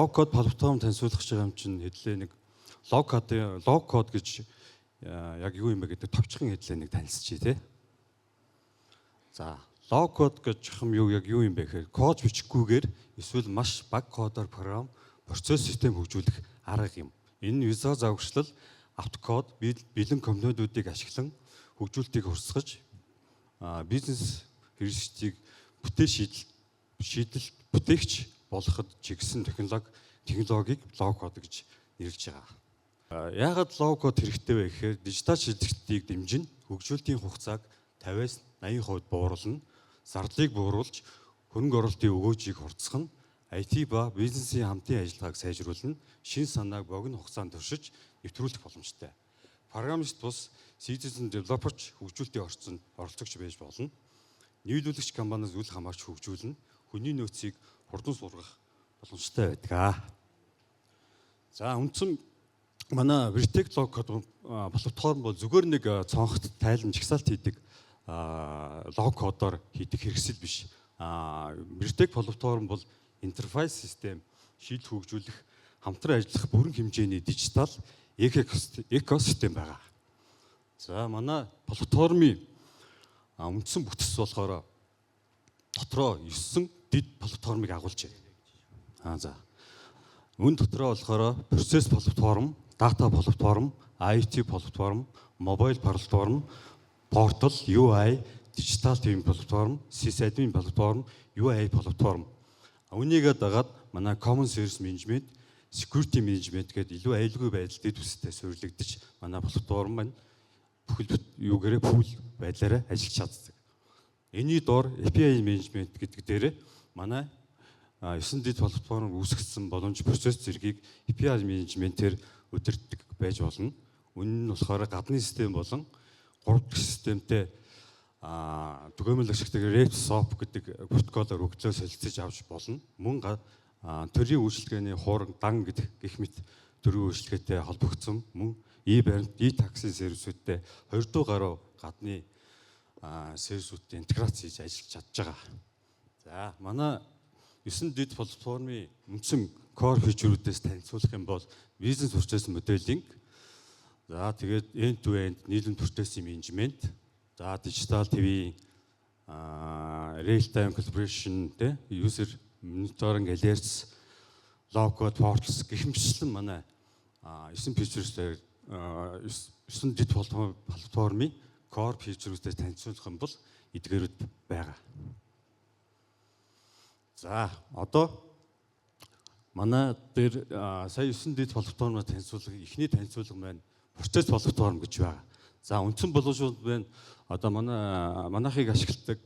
Low code платформ танилцуулах гэж байгаа юм чинь хэдлээ нэг low code, low code гэж яг юу юм бэ гэдэг товчхон хэдлээ нэг танилцчихъя те. За, low code гэж юм юу, яг юу юм бэ гэхээр код бичихгүйгээр эсвэл маш бага кодоор програм, процесс, систем хөгжүүлэх арга юм. Энэ нь визуал загварчлал, автокод, бэлэн компонентуудыг ашиглан хөгжүүлэлтийг хурцгаж, бизнес хэрэглэгчдийг бүтээн шийдэл шийдэл бүтээгч болгоход чиглэсэн технологиг low code гэж нэрлэж байгаа. Яагаад low code хэрэгтэй вэ гэхээр дижитал шийдэгчдийг дэмжин, хөгжүүлэлтийн хугацааг 50-аас 80% бууруулна, зардлыг бууруулж, хөрөнгө оруулалтын өгөөжийг хурдасгана, IT ба бизнесийн хамтын ажиллагааг сайжруулна, шинэ санааг богино хугацаанд туршиж нэвтрүүлэх боломжтой. Программист бус citizen developer ч хөгжүүлэлтийн орчинд оролцогч байж болно. Нийлүүлэгч компаниас үл хамаарч хөгжүүлнэ. Хүний нөөцийг хурдан сургах боломжтой байдаг. За, үндсэн манай Vertex Low Code платформ бол зүгээр нэг цонхот тайлан жагсаалт хийдэг low code-оор хийдэг хэрэгсэл биш. Vertex платформ бол enterprise систем шийдэл хөгжүүлэх, хамтран ажиллах бүрэн хэмжээний дижитал экосистем байгаа. За, манай платформын үндсэн бүтэц болохоор дотроо 9 дэд платформыг агуулж байна. За. Үн дотроо болохоор процесс платформ, data платформ, IT платформ, mobile платформ, portal, UI, digital twin платформ, sysadmin платформ, UI платформ. Үүнийгээ дагаад манай common service management, security management гэдэг илүү аюулгүй байдал дэд бүстэй суурилагдаж, манай платформ маань бүхэл юугээрээ full байдлаараа ажиллаж чаддаг. Энэний доор API management гэдэг дээр манай 9 дэд платформ үүсгэсэн боломж процесс зэргийг API management-ээр удирддаг байж болно. Үнэн нь болохоор гадны систем болон 3 дахь системтэй түгээмэл ашигладаг REST, SOAP гэдэг протоколоор өгдлөө солилцож авч болно. Мөн төрийн үйлчилгээний хууран дан гэдэг гэх мэт төрийн үйлчилгээтэй холбогдсон, мөн e-баримт, e-tax-ийн сервисүүдтэй 20 гаруй гадны сервисүүдтэй интеграц хийж ажиллаж чадж байгаа. За, манай 9 дэд платформын үндсэн core feature-үүдээс танилцуулах юм бол business process modeling, за, тэгээд end to end нийлэмт процессын менежмент, за, digital twin, real time collaboration тэ, user monitoring, alerts, low code portals гэх мэтчлэн манай 9 features-ээр 9 дэд платформын core feature-үүдээ танилцуулах юм бол эдгээрүүд байгаа. За, одоо манай дээр сая 9 дэд платформоор танилцуулах эхний танилцуулга маань процесс платформ гэж байгаа. За, үндсэн боломжууд байна. Одоо манайхыг ашигладаг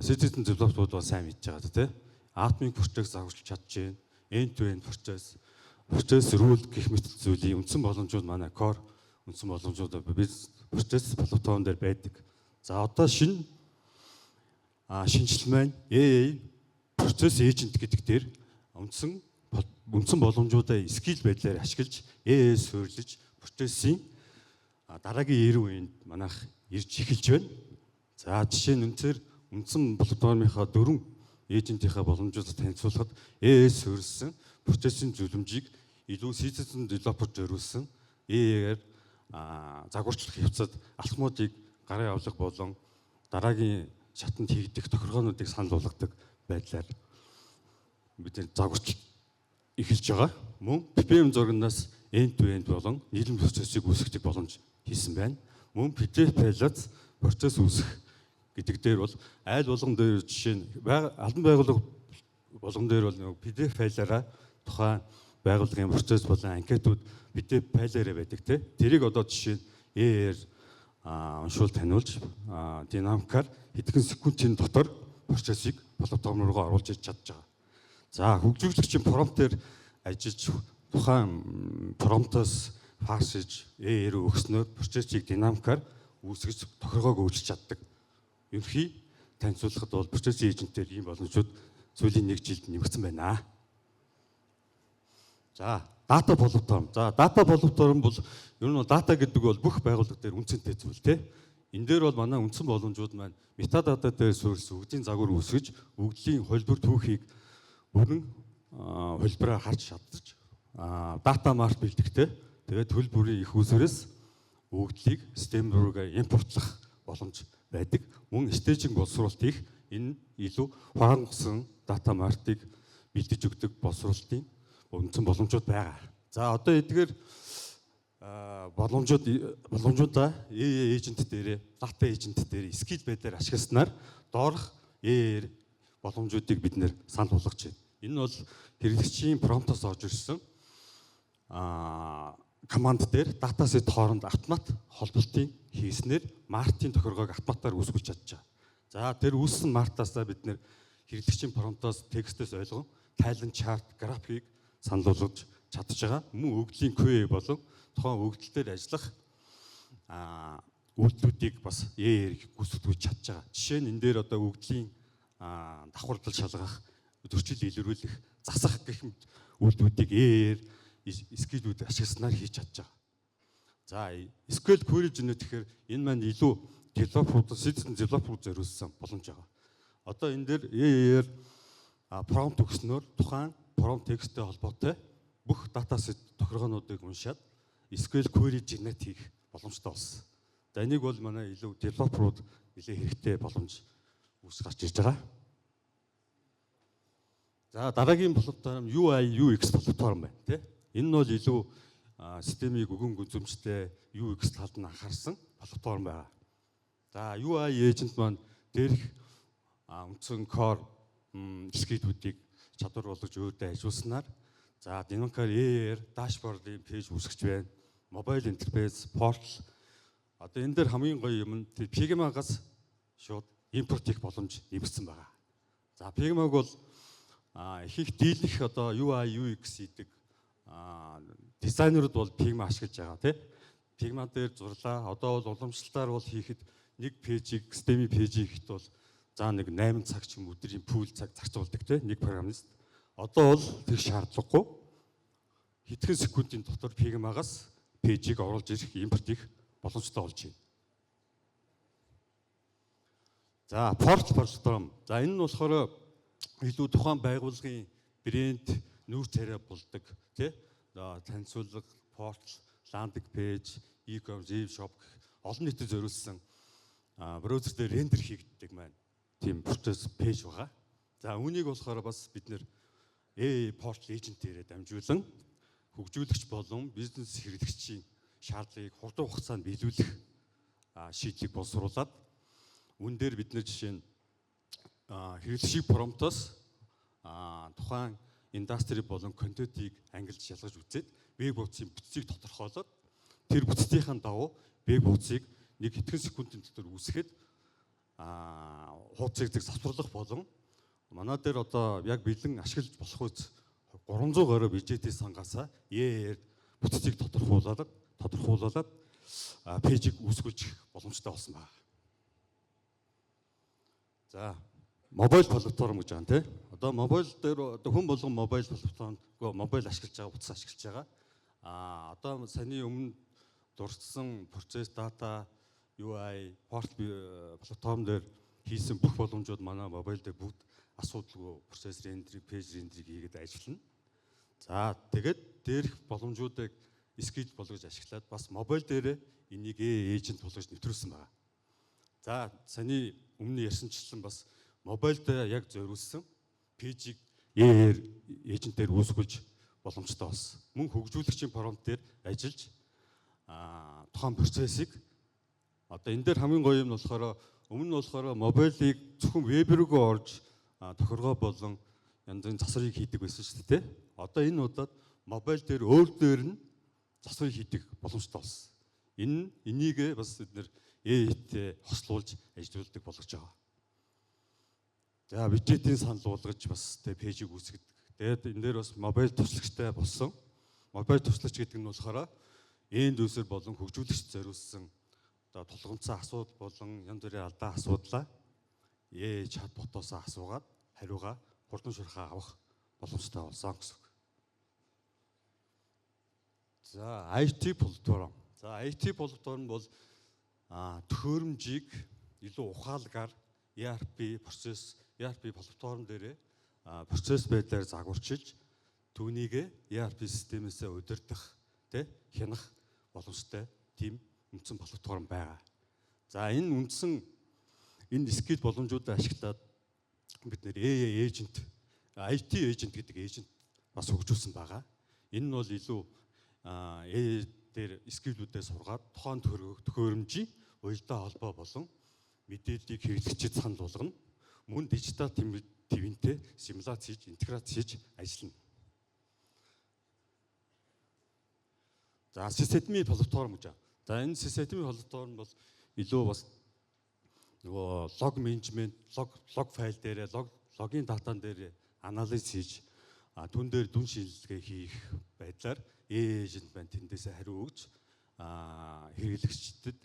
citizen developer-ууд бол сайн мэдж байгаа тий. Atomic process загварчилж чадж байна. End to end process, process rule гэх мэт зүйлийн үндсэн боломжууд, манай core үндсэн боломжууд бизнес процесс платформ дээр байдаг. За, одоо шинэ шинжил маань AI process agent гэдэг дээр үндсэн боломжуудаа skill байдлаар ашиглаж, AI суурилж процессын дараагийн 90 үеинд манайх ирж эхэлж байна. За, жишээ нь үнцээр үндсэн платформынхаа дөрвөн agent-ийнхаа боломжуудад танилцуулахад AI суурилсан процессын зөвлөмжийг илүү citizen developer зориулсан AI-гаар загварчлах явцад алхмуудыг гарын авлага болон дараагийн шатанд хийгдэх тохиргоонуудыг санал болгодог байдлаар бид загварч эхэлж байгаа. Мөн BPM зурагнаас end to end болон нийлэн процессыг үүсгэх боломж хийсэн байна. Мөн PDF файлаас процесс үүсгэх гэдэг дээр бол айл болгон дээр, жишээ нь албан байгууллага болгон дээр бол нэг PDF файлаараа тухайн байгууллагын процесс болон анкетууд PDF файлаараа байдаг те. Тэрийг одоо жишээ нь AI-аар уншуул таниулж, динамикаар хэдхэн секундын дотор процессыг платформ руугаа оруулж иж чадж байгаа. За, хөгжүүлэгчийн prompt-ээр ажиллаж, тухайн prompt-оос parse-ж AI рүү өгснөөр процессыг динамикаар үүсгэж, тохиргоог өөрчилж чаддаг. Ерөнхий танилцуулахад бол процесс agent-ээр ийм боломжууд сүүлийн нэг жилд нэмэгдсэн байна. За, data платформ. За, data платформ бол ер нь data гэдэг бол бүх байгууллага дээр үнцэнтэй зүйл те. Энэ дээр бол манай үндсэн боломжууд маань metadata дээр суурилсан өгөгдлийн загвар үүсгэж, өгөгдлийн холбор түүхийг бүрэн хувилбараар харж чадаж, data mart бэлтгэхдээ тэгээд төл бүрийн эх үүсвэрээс өгөгдлийг систем рүүгээ импортлох боломж байдаг. Мөн staging боловсруулалт хийх, энэ илүү хураангусан data mart-ыг бэлдэж өгдөг боловсруулалтын үндсэн боломжууд байгаа. За, одоо эдгээр боломжуудаа AI agent дээрээ, data agent дээр skill байдлаар ашигласнаар доорх AI боломжуудыг бид нэр санал болгож байна. Энэ нь бол хэрэглэгчийн prompt-оос орж ирсэн команд дээр dataset хооронд автомат холболтын хийснээр mart-ын тохиргоог автоматар үүсгүүлж чадж байгаа. За, тэр үүссэн mart-аасаа бид нэр хэрэглэгчийн prompt-оос, текстээс ойлгон тайлан, chart, графикийг санал болгож чадж байгаа. Мөн өгөгдлийн QA болон тухайн өгөгдөл дээр ажиллах үйлдэлүүдийг бас AI-ээр гүйцэтгэж чадж байгаа. Жишээ нь, энэ дээр одоо өгөгдлийн давхардал шалгах, зөрчил илрүүлэх, засах гэх мэт үйлдэлүүдийг AI-ээр skill-үүд ашигласнаар хийж чадж байгаа. За, SQL query generate гэхээр энэ маань илүү developer, citizen developer зориулсан боломж байгаа. Одоо энэ дээр AI-ээр prompt өгснөөр тухайн prompt тексттэй холбоотой бүх dataset тохиргоонуудыг уншаад SQL query generate хийх боломжтой болсон. За, энийг бол манай илүү developer-ууд нэлээд хэрэгтэй боломж үүс гарч ирж байгаа. За, дараагийн платформ UI UX платформ байна, тий. Энэ нь бол илүү системийг өгөн гүнзэмжтэй UX талд нь анхаарсан платформ байгаа. За, UI agent маань дээрх үндсэн core skill-үүдийг чадвар болгож өөртөө ажиллуулснаар, за, динамикаар AI-аар dashboard-ын page үүсгэж байна. Mobile interface, portal. Одоо энэ дээр хамгийн гоё юм нь Figma-гаас шууд импорт хийх боломж нэмэгдсэн байгаа. За, Figma-г бол их их дийлэх одоо UI UX хийдэг дизайнерууд бол Figma ашиглаж байгаа, тий. Figma дээр зурлаа. Одоо бол уламжлалтаар бол хийхэд нэг page-ийг, системийн page-ийг хийхэд бол за нэг 8 цаг ч юм, өдрийн full цаг зарцуулдаг, тий, нэг программист. Одоо бол тэр шаардлагагүй. Хэдхэн секундын дотор Figma-гаас page-ийг оруулж ирэх, импорт хийх боломжтой болж байна. За, portal платформ. За, энэ нь болохоор илүү тухайн байгууллагын брэнд, нүүр царай болдог, тий? За, танилцуулга, portal, landing page, e-commerce, e-shop гэх олон нийтэд зориулсан браузер дээр render хийгддэг маань тийм процесс page байгаа. За, үүнийг болохоор бас бид нэр AI portal agent дээрээ дамжуулан хөгжүүлэгч болон бизнес хэрэглэгчийн шаардлагыг хурдан хугацаанд биелүүлэх шийдлийг боловсруулад, үүн дээр бид нэр жишээ нь хэрэглэгчийн prompt-оос тухайн industry болон контентыг ангилж ялгаж үзээд веб хуудсын бүтцийг тодорхойлоод, тэр бүтцийнхээ дагуу веб хуудсыг нэг хэдхэн секундын дотор үүсгэхэд хуудсыг зэг завсарлах болон манай дээр одоо яг бэлэн ашиглаж болох үз 300 гаруй widget-ийн сангаасаа AI-аар бүтцийг тодорхойлуулад page-ийг үүсгүүлж боломжтой болсон байна. За, mobile платформ гэж байгаа юм, тий. Одоо mobile дээр одоо хүн болгон mobile платформ, mobile ашиглаж байгаа, утас ашиглаж байгаа. Одоо саяны өмнө дурдсан процесс, data, UI, portal платформ дээр хийсэн бүх боломжууд манай mobile дээр бүгд асуудалгүй процесс rendering, page rendering хийгээд ажиллана. За, тэгээд дээрх боломжуудыг skill болгож ашиглаад бас mobile дээрээ энийг agent болгож нэвтрүүлсэн байна. За, саяны өмнө ярьсанчлан бас mobile дээр яг зориулсан page-ийг AI agent-ээр үүсгүүлж боломжтой болсон. Мөн хөгжүүлэгчийн prompt дээр ажиллаж тухайн процессыг одоо энэ дээр хамгийн гоё юм нь болохоор өмнө нь болохоор mobile-ыг зөвхөн веб рүүгээ орж тохиргоо болон янз бүрийн засварыг хийдэг байсан шүү дээ. Одоо энэ удаад mobile дээр өөр дээр нь засварыг хийдэг боломжтой болсон. Энийгээ бас бид нэр AI-тэй хослуулж ажиллаулдаг болгож байгаа. За, widget-ийн санал болгож бас тэ page-ийг үүсгэдэг. Тэгээд энэ дээр бас mobile туршлагчтай болсон. Mobile туршлагч гэдэг нь болохоор end user болон хөгжүүлэгч зориулсан одоо тулгамдсан асуудал болон янз бүрийн алдаа асуудлаа AI chatbot-оос асуугаад хариугаа хурдан шуурхаа авах боломжтой болсон гэсэн үг. За, IT платформ. За, IT платформ бол төхөөрөмжийг илүү ухаалгаар ERP процесс, ERP платформ дээрээ процесс байдлаар загварчилж Түүнийг ERP системээс удирдах, тэ, хянах боломжтой тийм үндсэн платформ байгаа. За, энэ үндсэн энэ skill боломжуудыг ашиглаад бид нэр AI agent, IT agent гэдэг agent бас хөгжүүлсэн байгаа. Энэ нь бол илүү AI дээр skill үүдээ сургаад тухайн төхөөрөмжийн уялдаа холбоо болон мэдээллийг хэрэглэгчид санал болгоно. Мөн digital twin тэй симуляц хийж, интеграц хийж ажиллана. За, sysadmin платформ гэж. За, энэ sysadmin платформ бол илүү бас нөгөө log management, log файл дээрээ log ийн data н дээр анализ хийж, түн дээр дүн шинжилгээ хийх байдлаар agent маань тэндээсээ хариу өгч, хэрэглэгчдэд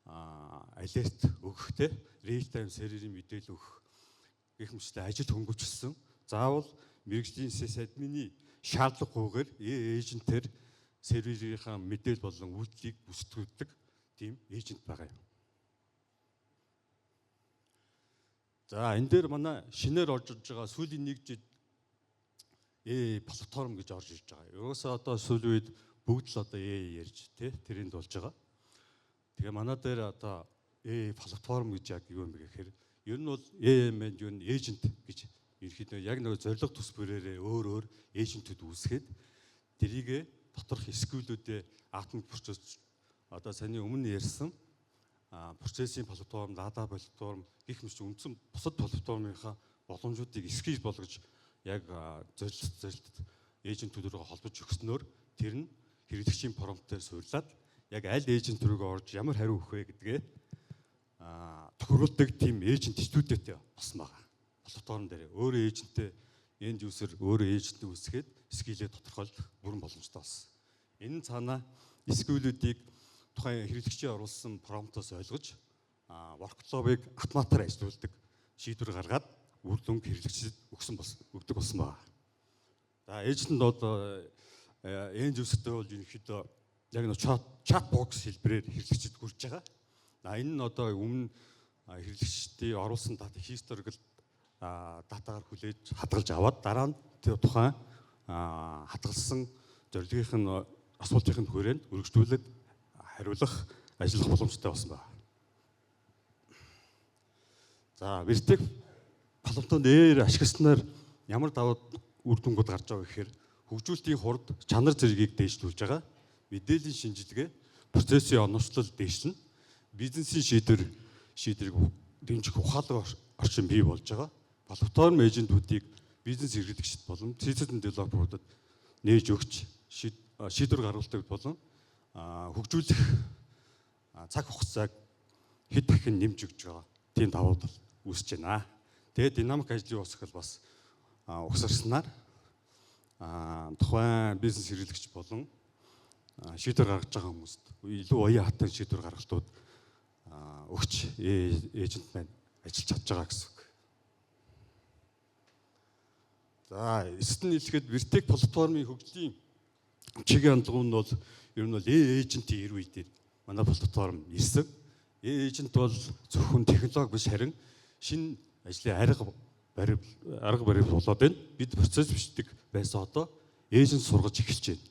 alert өгөх, те, real time серверийн мэдээлэл өгөх гэх мэтлээ ажил хөнгөвчлсөн. Заавал мэргэжлийн sysadmin ий шаардлагагүйгээр agent-ээр серверийнхаа мэдээлэл болон үйлдэлийг бүсдгүүлдэг тийм agent байгаа юм. За, энэ дээр манай шинээр орж ирж байгаа сүүлийн нэг жил платформ гэж орж ирж байгаа. Ерөөсөө одоо сүүлийн үед бүгд л одоо AI ярьж, тий, тренд болж байгаа. Тэгээ манай дээр одоо AI платформ гэж яг юу юм бэ гэхээр ер нь бол AI маань юу н agent гэж ерөнхийдөө яг нэг зорилго төс бүрээрээ өөр өөр agent үүд үүсгээд, тэрийгэ доторх skill үүдээ атом процесс, одоо саяны өмнө ярьсан процессын платформ, data платформ гэх мэт үндсэн бусад платформынхаа боломжуудыг skill болгож яг зорилт agent үүд рүү холбож өгснөөр тэр нь хэрэглэгчийн prompt оор суурлаад яг аль agent рүүгээ орж ямар хариу өгөх вэ гэдгээ тохируулдаг тийм agent студиотой болсон байгаа. Платформ дээр өөрөө agent тэй end user өөрөө agent үүсгээд skill ээ тодорхойлох бүрэн боломжтой болсон. Энэ нь цаанаа skill үүдийг тухайн хэрэглэгчийн оруулсан prompt оос ойлгож, workflow-ыг автоматар ажилуулдаг шийдвэр гаргаад үр дүнг хэрэглэгчдэд өгсөн болсон, өгдөг болсон байна. За, agent бол end user-тэй бол ерөнхийдөө яг нэг chat box хэлбэрээр хэрэглэгчид хүрч байгаа. А энэ нь одоо өмнө хэрэглэгчдийн оруулсан data, historical data гаар хүлээж хадгалж аваад, дараа нь тэр тухайн хадгалсан зорилгын нь асуултын хүрээнд өргөжлүүлээд хариулах, ажиллах боломжтой болсон байна. За, Vertech платформ дээр ашигласнаар ямар давуу үр дүнгууд гарч байгаа гэхээр хөгжүүлэлтийн хурд, чанар зэргийг дээшлүүлж байгаа. Мэдээллийн шинжилгээ, процессын оновчлол дээшлэнэ. Бизнесийн шийдвэрийг дэмжих ухаалаг орчин бий болж байгаа. Платформ agent үүдийг бизнес хэрэглэгчид болон system developer уудад нээж өгч, шийдвэр гаргалтыг болон хөгжүүлэх цаг хугацааг хэд дахин нэмж өгч байгаа. Тийм давуу тал үүсэж байна. Тэгээд динамик ажлын урсгал бас угсарснаар тухайн бизнес хэрэглэгч болон шийдвэр гаргаж байгаа хүмүүст илүү оюун хатан шийдвэр гаргалтууд өгч agent маань ажиллаж чадж байгаа гэсэн үг. За, эцэст нь хэлэхэд Vertech платформын хөгжлийн чигийн хандлага нь бол ер нь бол agent-ийн 90 үе дээр манай платформ ирсэн. Agent бол зөвхөн технологи биш, харин шинэ ажлын арга барил болоод байна. Бид процесс бичдэг байсан, одоо agent сургаж эхэлж байна.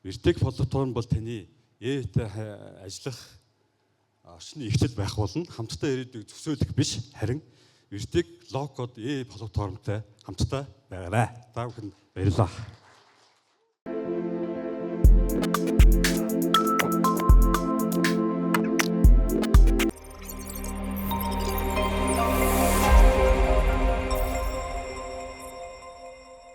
Vertech платформ бол таны AI-тай ажиллах орчны эхлэл байх болно. Хамтдаа ирээдүйг төсөөлөх биш, харин Vertech low-code AI платформтой хамтдаа байгаарай. Та бүхэнд баярлалаа.